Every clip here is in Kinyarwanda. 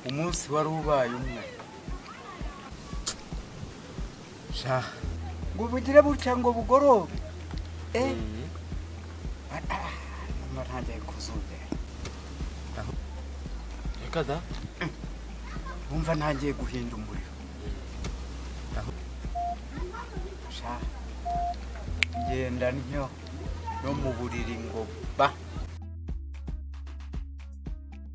Umunsi wari ubaye umwe sha, ngo bugire butya ngo bugorobe, mba ntangiye kuzungera. Reka da. Wumva ntangiye guhinda umuriro sha, ngenda ntyo no mu buriri ngo ba.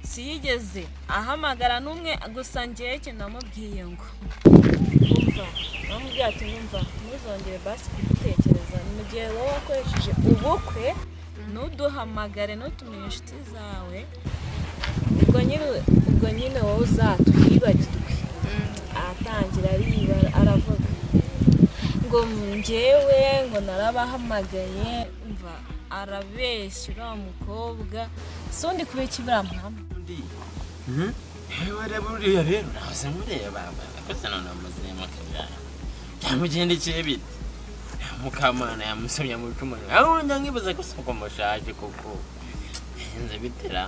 Siyigeze ahamagara n'umwe. Gusa ngewe ikintu namubwiye, ngo umva, namubwiye ati: "Numva ntuzongere basi kudutekereza mu gihe wowe wakoresheje ubukwe, ntuduhamagare, ntutumire inshuti zawe, ubwo nyine wowe uzatwibagirwe." Aratangira ariba, aravuga ngo njyewe ngo narabahamagaye. Umva, arabeshya uriya mukobwa. Si undi kubera iki buriya muhamagara? Undi yewe, reba uriya rero, nahoze mureba akoze none amazemo akabyara, byamugendekeye bite? Mukamana yamusomye mu icumu, aho njya nkibaza ko soko mushaje koko, bigenze bitera?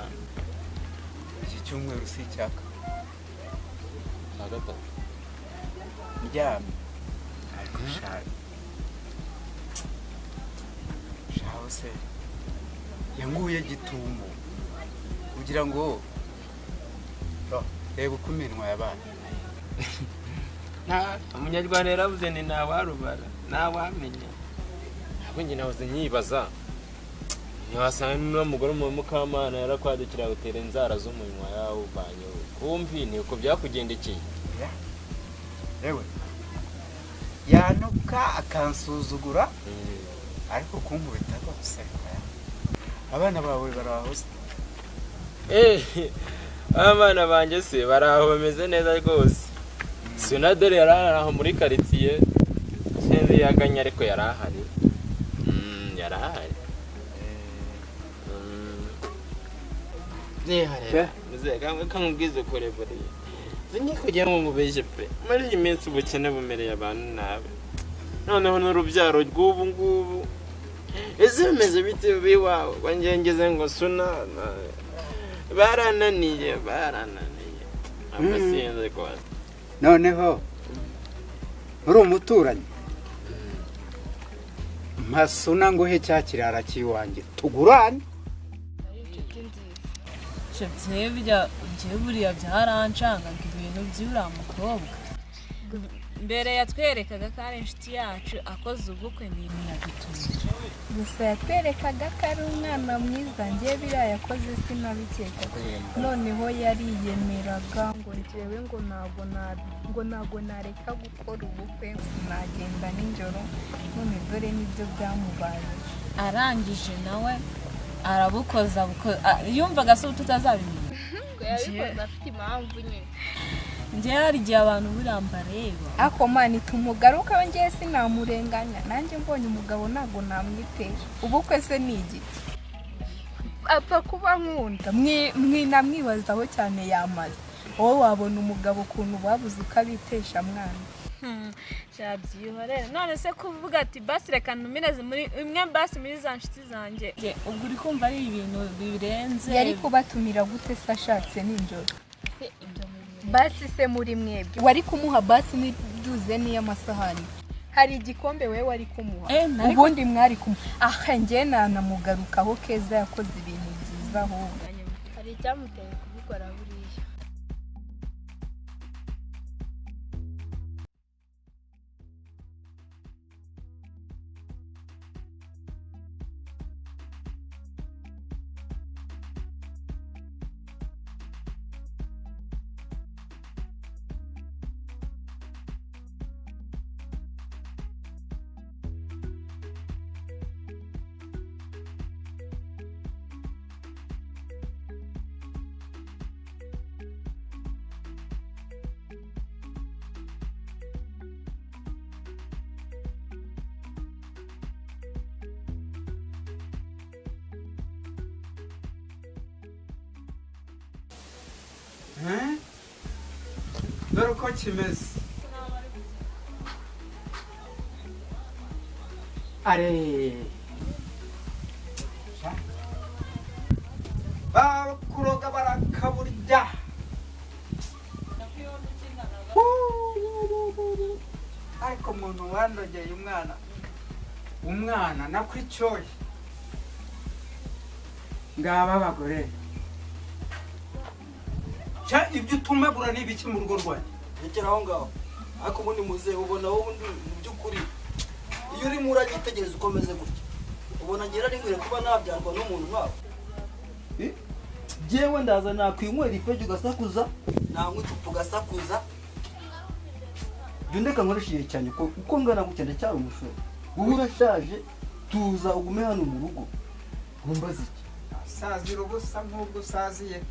Iki cyumweru si icyaka. Na gatatu. Ndyamye ariko sha, shaho se yanguye gitumo kugira ngo reba uko iminwa yabaye. Nta umunyarwanda yaravuze ni ntawarubara, ntawamenya. Ahubwo njye nahoze nyibaza, ntiwasanga n'uwo mugore mu Mukamana yarakwadukira utera inzara z'umunwa yawuvanye kumbi ni uko byakugendekeye? Ya. Yewe, yanuka akansuzugura, ariko kunkubita rwose oya. Abana bawe barahoze? Eh, abana banjye se bari aho, bameze neza rwose. Sinadore yari ari aho muri karitsiye, sinzi yaganye, ariko yari ahari. Yari ahari. Muzehe, kamubwize ukuri, buriya sinjye kujya mu mubeshye pe, muri iyi minsi ubukene bumereye abantu nabi, noneho n'urubyaro rw'ubu ngubu. Ese bimeze bite iwawe? Ngo ngeze ngo suna barananiye, barananiye amasinzi rwose. Noneho uri umuturanyi, mpasuna nguhe cya kirara cy'iwanjye tugurane. Ari inshuti nziza. Njyewe buriya byarancangaga ibintu by'uriya mukobwa. Mbere yatwerekaga ko ari inshuti yacu, akoze ubukwe ntiyadutumira. Gusa yatwerekaga ko ari umwana mwiza. Njye biriya yakoze sinabikeka. Noneho yariyemeraga ngo njyewe ngo ntabwo nareka gukora ubukwe, sinagenda nijoro. None dore nibyo byamubaye. Arangije nawe arabukoza yumvaga se ubu tutazabimenya? Ngo yabikoze afite impamvu nyine. Njyewe hari igihe abantu buriya mbareba. Ako mani tumugarukaho, ngewe sinamurenganya. Nanjye mbonye umugabo ntabwo namwitesha. Ubukwe se ni igiki? Apfa kuba nkunda. Mwinamwibazaho cyane, yamaze. Wowe wabona umugabo ukuntu babuze ukabitesha mwana. Byihorere. None se kuvuga ati basi reka ntumire muri imwe, basi muri za nshuti zanjye, ubwo uri kumva ari ibintu birenze? Yari kubatumira gute se ashatse nijoro? Basi se muri mwebwe wari kumuha basi n'iduze n'iy'amasahani, hari igikombe wowe wari kumuha? Ubundi mwari kumuha aha. Njye nanamugarukaho, Keza yakoze ibintu byiza ahubwo. Hari icyamuteye kubikora buriya. Eh? Dore uko kimeze are. Sha. Bakuroga barakaburya. Ariko umuntu wandogeye umwana umwana nakwicyoye ngaba abagore cya ibyo utumagura ni ibiki mu rugo rwanjye? Rekera aho ngaho. Ariko ubundi muzehe ubona wowe undi mu by'ukuri iyo urimo uranyitegereza ukomeze gutya ubona ngera ari nkwiye kuba nabyarwa n'umuntu nkawe. Jyewe ndaza nakwinywera ifeji ugasakuza, nanywa icupa ugasakuza. Jya undeka nkoresha igihe cyane uko ngana gutya ndacyari umusore. Wowe urashaje, tuza ugume hano mu rugo. Wumbaze iki? Sazira ubusa nk'ubwo usaziye.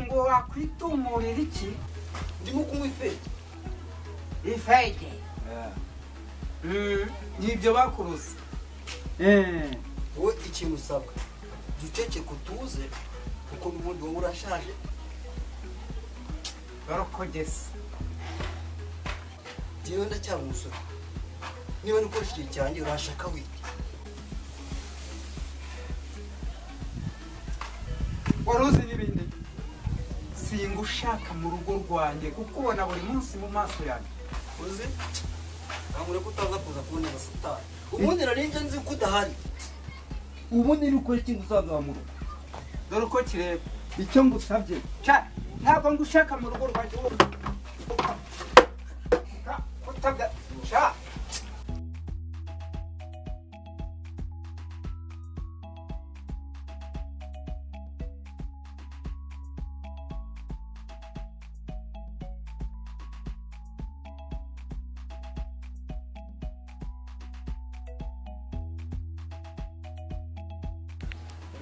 Ngo wakwitumurira iki? Ndimo kunywa ifeji. Ifeji? Nibyo bakuruza. Wowe ikintu usabwa, jya uceceka utuze kuko n'ubundi wowe urashaje. Barokogese. Jyewe ndacyari umusore. Niba nikoresha igihe cyanjye urashaka wiki. Wari uzi n'ibindi? Singushaka mu rugo rwanjye kuko ubona buri munsi mu maso yanjye. Uzi? Ntabwo ureka utaza kuza kuboneza satani. Ubundi nari nje nzi ko udahari. Ubundi ni ukora ikintu usanze mu rugo. Dore uko kireba. Icyo ngusabye. Ntabwo ngushaka mu rugo rwanjye. Kutabya.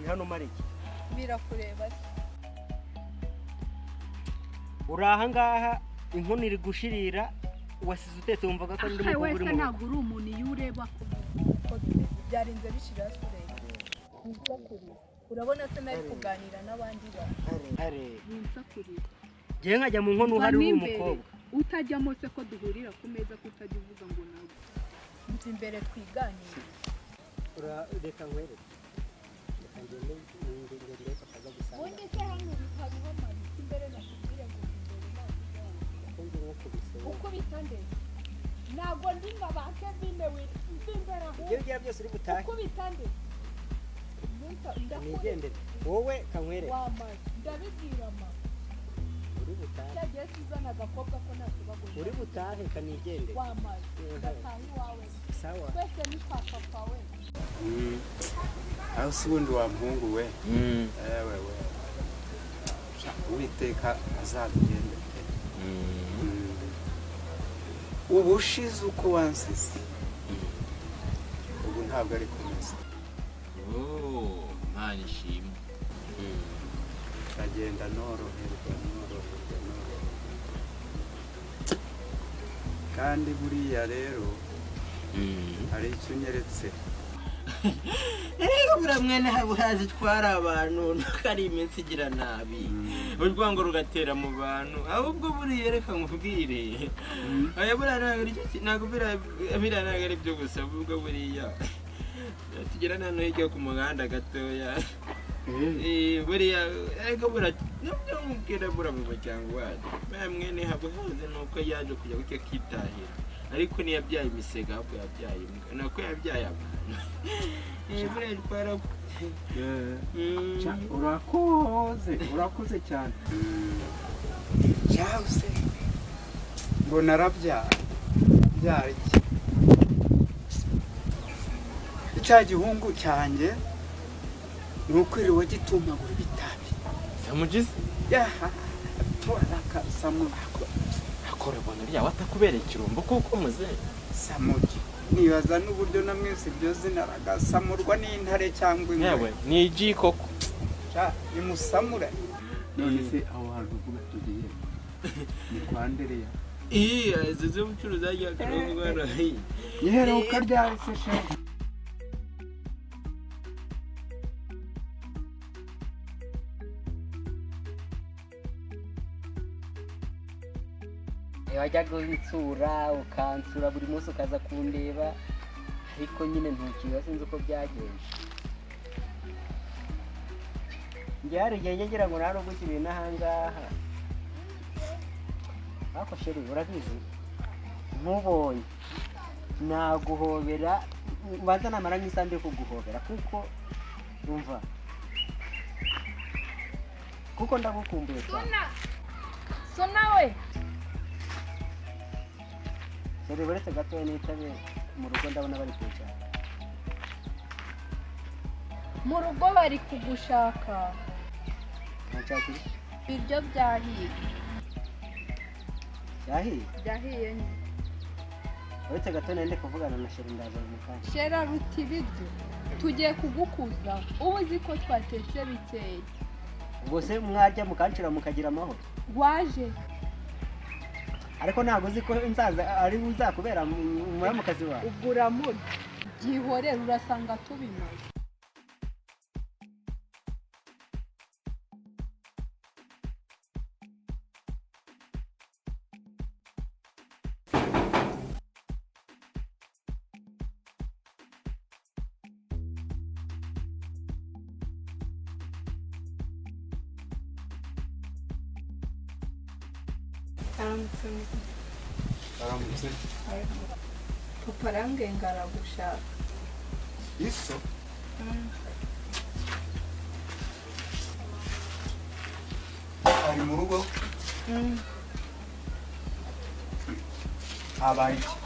Hano mariki birakureba. Uri aha ngaha inkono iri gushirira wasize utetse wumvaga ko ndi mukobwa uri mu ntabwo uri umuntu iyo ureba uko byarinze bishira sureba. Urabona se nari kuganira n'abandi bantu. Winsakuriye. Ngiye nkajya mu nkono uhari uri umukobwa. Utajyamo se ko duhurira ku meza kutajya uvuga ngo nawe. Nzi imbere twiganire. Reka nkwereke. Ubundi se hano hariho mariki imbere nakubwire ngo imbere ukubita nde? Ntabwo ndi nka ba Kevin we ndi imbere aho. Ibyo ugira byose uri butahe. Ukubita nde? Nigendere. Wowe kankwereke. Ndabibwira ma. Uri butahe. Cyagiye sizana agakobwa ko ntakubagurira. Uri butahe kanigendere. Wamaze. Ndataha iwawe. Sawa. Twese ni kwa papa we. Aho si ubundi wa muhungu we. Ewe we. Uwiteka azagende pe. Ubushize uko wansize. Ubu ntabwo ari kumeze. Oh, Imana ishimwe. Ndagenda noroherwa noroherwa noroherwa. Kandi buriya rero hari icyo unyeretse. Erega buriya mwene habuhazi twari abantu nuko ari iminsi igira nabi urwango rugatera mu bantu ahubwo buriya reka nkubwire oya buriya ntabwo biriya ntabwo ari byo gusa ahubwo buriya tugera hano hirya ku muhanda gatoya buriya ariko buriya nubwo nkubwira buriya mu muryango wacu buriya mwene habuhazi ni uko yaje kujya gutya akitahira ariko ntiyabyaye imisega ahubwo yabyaye imbwa nako yabyaye abantu. Urakoze urakoze cyane. Cyause ngo narabyara byara iki? Icya gihungu cyanjye ni ukwiriwe gitumagura ibitabi. Samugize? Yaha turaraka samurako. Akora bona bya watakubereye ikirumbo kuko muze. Samugi. Nibaza n'uburyo namwese ibyo zina ragasamurwa n'intare cyangwa ingwe. Yewe ni igi koko. Cha nimusamure. None se aho hantu uvuga tugiye ni kwa Andereya? Iya, izo z'ubucuruzi ajya karongora. Iheruka ryari se shehe? Wajyaga unsura ukansura buri munsi ukaza kundeba ariko nyine ntukiba sinzi uko byagenze. Njye hari igihe ngira ngo nta nubwo ukiri n'ahangaha. Ariko sheri urabizi Nkubonye naguhobera, mbanza namara nk'isaha ndi kuguhobera, kuko umva, kuko ndagukumbuye cyane. Sona we. Dore uretse gatoya nitabe mu rugo, ndabona bari kwicara. Mu rugo bari kugushaka. Nshakira. Ibiryo byahiye. Byahiye? Byahiye nyine. Uretse gato nende kuvugana na chéri, ndaza mu kanya. Shera ruti ibiryo tugiye kugukuza, uba uzi ko twatetse bikeya. Ubwo se mwarya mukancira mukagira amahoro? Waje. Ariko ntabwo uzi ko nzaza ari uzakubera muramukazi wawe. Ubwo uramurya, byihorere, urasanga tubimaze. Aramutse. Papa arambwiye ngo aragushaka. Iso ari mu rugo? Habaye iki?